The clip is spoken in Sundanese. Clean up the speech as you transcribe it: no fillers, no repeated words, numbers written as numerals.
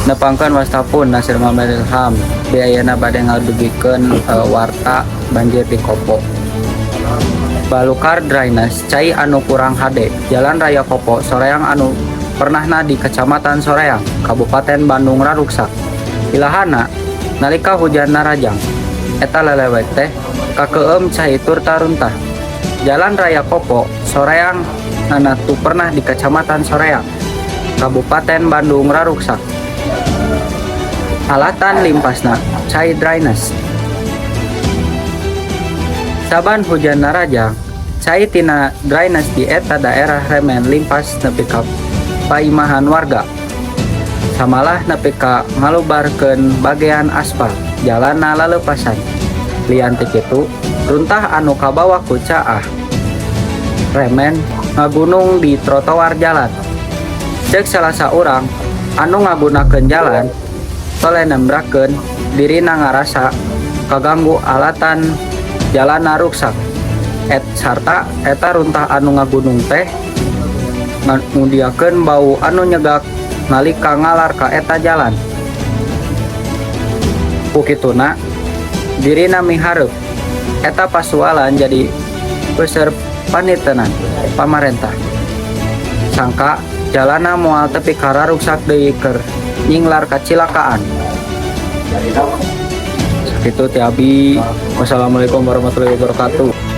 Nepangkeun, wasta pun Nasir Muhammad Ilham. Di ayeuna bade ngadugikeun warta banjir di Kopo. Balukar drainase cai anu kurang hade. Jalan Raya Kopo Soreang anu pernahna di Kecamatan Soreang, Kabupaten Bandung raruksak. Ilahana nalika hujan narajang eta lelewek teh kakeueum cai turta runtah. Jalan Raya Kopo Soreang anu pernah di Kecamatan Soreang, Kabupaten Bandung raruksak. Alatan limpasna cai drainase. Saban hujan narajang, cai tina drainase di eta daerah remen limpas nepi ka paimahan warga. Samalah nepi ka ngalubarkeun bagean aspal, jalanna laleupasan. Lian ti kitu, runtah anu kabawa ku caah remen ngagunung di trotoar jalan. Cek salah saurang anu ngagunakeun jalan, Tole nembrakeun dirina ngarasa kaganggu alatan jalanna ruksak. Et sarta eta runtah anu ngagunung teh ngudiakeun bau anu nyegak nalika ngalar ka eta jalan. Ku kituna dirina mihareup eta pasualan jadi peuser panitenan pamarentah. Sangka jalanna moal tepi ka raruksak deui keur nyinglar kacilakaan. Sakitu ti abi. Wassalamualaikum warahmatullahi wabarakatuh.